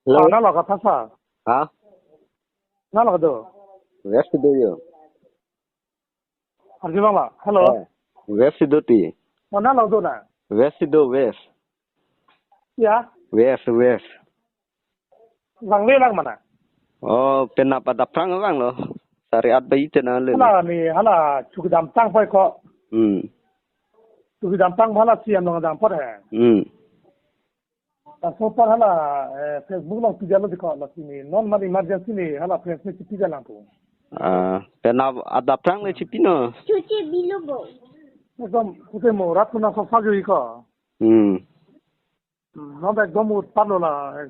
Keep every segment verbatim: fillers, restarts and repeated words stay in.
Hello. Ah, nalo kathasa. Ha? Nalo do. West do yo. Arjun bang la. Hello. Eh, West do ti. Oh, nalo do na. West do, West. Ya. West, West. Vangve lang mana? Oh, penap adapprang vanglo. Sari at baji te nangle. Hala ni, hala chukdamtang poi ko. Hmm. Chukdamtang hala si anong dam pot he. Hmm. Laso apor hala, eh, Facebook along pidetlo dei ko, lasi ni non mar emergency ni hala press meet pidetlang pu. Ah, penap adapprang le chipi no. Chuche bilo bo. Ekdom, pute mo rat kuna so sa jo iko. Hmm. Hmm, non ekdom utpat lo la, eh,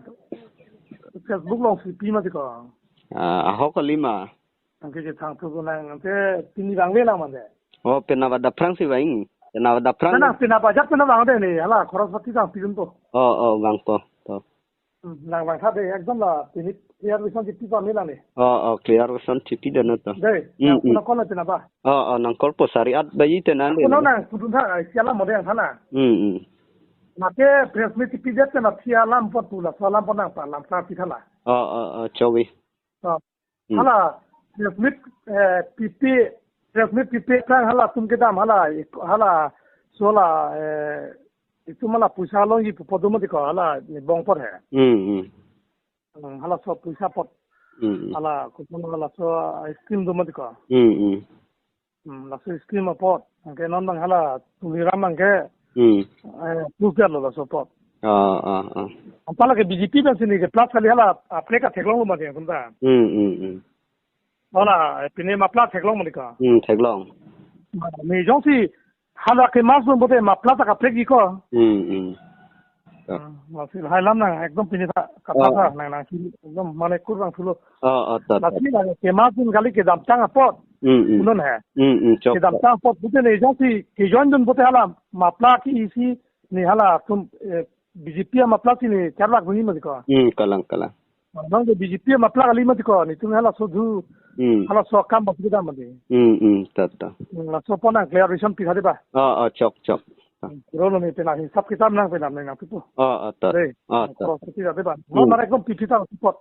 Facebook along si pi ma dei ko. Ah, ahok kali ma. Anke kethang thu nang, ante pini vangve lang mande. Oh, penap adapprang si vang. Penap adapprang. Nang penap ajat penap vangve ni, hala, khorospati tang pidun po. Oh, oh, vangpo, to. Hmm, nang vangtha dei, ekdom la, pini clarification chipi pame lang ni. Oh, oh, clarification chipi dei no to. Dei, hmm, nang hmm. Puna call na penap ba. Oh, oh, nang call po sari at baji te nangle. Puna nang pudun tha, ai, siala mode yang thana. Hmm, hmm. Mate press meet chipidet na thia alam pot pu laso alam pot nang pa alam sa pi tha la. Oh, oh, oh, chovi. Oh. Hmm. Hala, press meet, eh, pipi, press meet pipi tang hala atum kedam hala, ik-, hala, so la, eh, itum hala poisa longji pu po do ma dei ko hala ni bong por he. Hmm, hmm. Hmm, hala so poisa pot. Hmm, hmm. Hala, kusun hala so, eh, scheme do ma dei ko. Hmm, hmm. Hmm, laso scheme apot. Anke non bang hala Tuliram anke, hmm, eh, pukar lo laso apot. Ah, ah, ah. Anpala ke B J P bang si ni ke plus kali hala, ah, plek atheklong lo ma dei atum ta. Hmm, hmm, hmm. Hala, eh, pine mapla theklong ma dei ko. Hmm, theklong. Ni jongsi hala kemas dun pote mapla ta kaprek ji ko. Hmm, hmm. Hmm, lasi lahai alam nang, ekdom pini ta, kata, oh, ta, nang, nang, si, ekdom mane kur bang thulo. Oh, oh, ta, ta. Lasi nang, kemas dun kali kedamtang apot. Hmm, hmm. Punon he. Hmm, hmm, chok, chok. Kedamtang apot, pote ni, jongsi, kejoin dun pote hala, mapla ke isi, ni hala, atum, eh, B J P amapla si ni, charlak dun ji ma dei ko. Hmm, kalang, kalang. Nang ke B J P amapla kali ma dei ko, netum hala so do, hmm, hala so akam ba pida ma dei. Hmm, hmm, ta, ta. Hmm, laso apot nang clarification pi tha dei ba. Oh, oh, chok, chok. Hmm, pura lo ni penap hisap kitab nang penap nang pu. Oh, oh, ta. Dei. Oh, ta. Cross pi tha dei ba. Hmm. Non mar ekdom pipi ta support.